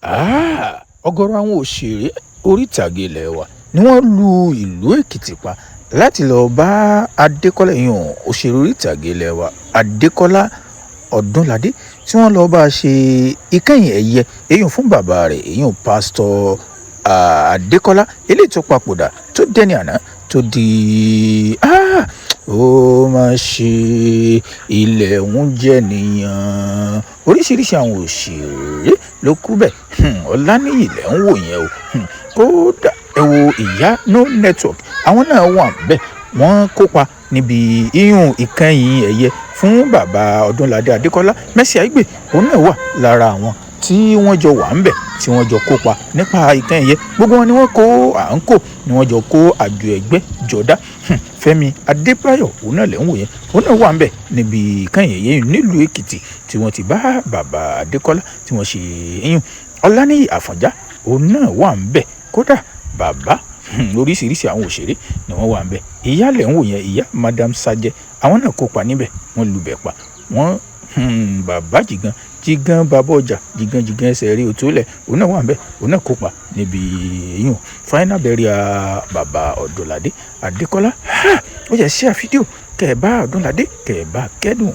Ọ̀gọ̀ọ̀rọ̀ àwọn òṣèré orí ìtàgé ilé wa ni wọ́n lu ìlú Èkìtì pa láti lọ́ọ́ bá Adékọ́lá, ìyẹn òṣèré orí ìtàgé ilé wa Adékọ́lá Ọdúnládé, tí wọ́n lọ́ọ́ bá ṣe ìkẹyìn ẹ̀yẹ èyí fún bàbá rẹ̀, èyí Pásítọ̀ Adékọ́lá, eléyìí tó papòdà, tó dẹni àná, tó di ó máa ṣe ilẹ̀ ń jẹ́ nìyẹn. Oríṣiríṣi àwọn òṣèré ló kú bẹ́ẹ̀. Ọláníyì lẹ̀ ń wò yẹn o. Kódà ẹ wo ìyá No Network, àwọn náà wà bẹ́ẹ̀, wọ́n kópa níbi iyùn ìkẹyìn ẹ̀yẹ fún bàbá Ọdúnládé Adékọ́lá. Mercy Aigbe, òun náà wà lára àwọn tí wọ́n jọ wà ń bẹ̀, tí wọ́n jọ kópa nípa ìkẹyìn ẹ̀yẹ. Gbogbo wọn ni wọ́n kó à ń kó ni wọ́n jọ kó àjọ ẹgbẹ́ jọ̀dá. Fẹ́mi Adébáyọ̀, òun náà lẹ̀ ń wò yẹn, òun náà wà ń bẹ̀ níbi ìkẹyìn ẹ̀yẹ nílùú Èkìtì tí wọ́n ti bá bàbá Adékọ́lá tí wọ́n ṣe iyùn. Ọláníyì Àfọ̀njá, òun náà wà ń bẹ̀. Kódà bàbá, oríṣiríṣi àwọn òṣèré ni wọ́n wà ń bẹ̀. Ìyá lẹ̀ ń wò yẹn, ìyá Madam Sajẹ, àwọn náà kópa níbẹ̀, wọ́n lubẹ̀ pa wọ́n. Bàbá Jìgan Jìgan, bàbá ọjà Jìgan Jìgan, ẹsẹ̀ rí òtólẹ̀, òun náà wà ń bẹ̀, òun náà kópa níbi iyùn final burial bàbá Ọdúnládé Adékọ́lá. Ó yẹ ṣe fídíò kẹ́ ẹ bá Ọdúnládé, kẹ́ ẹ bá kẹ́dùn.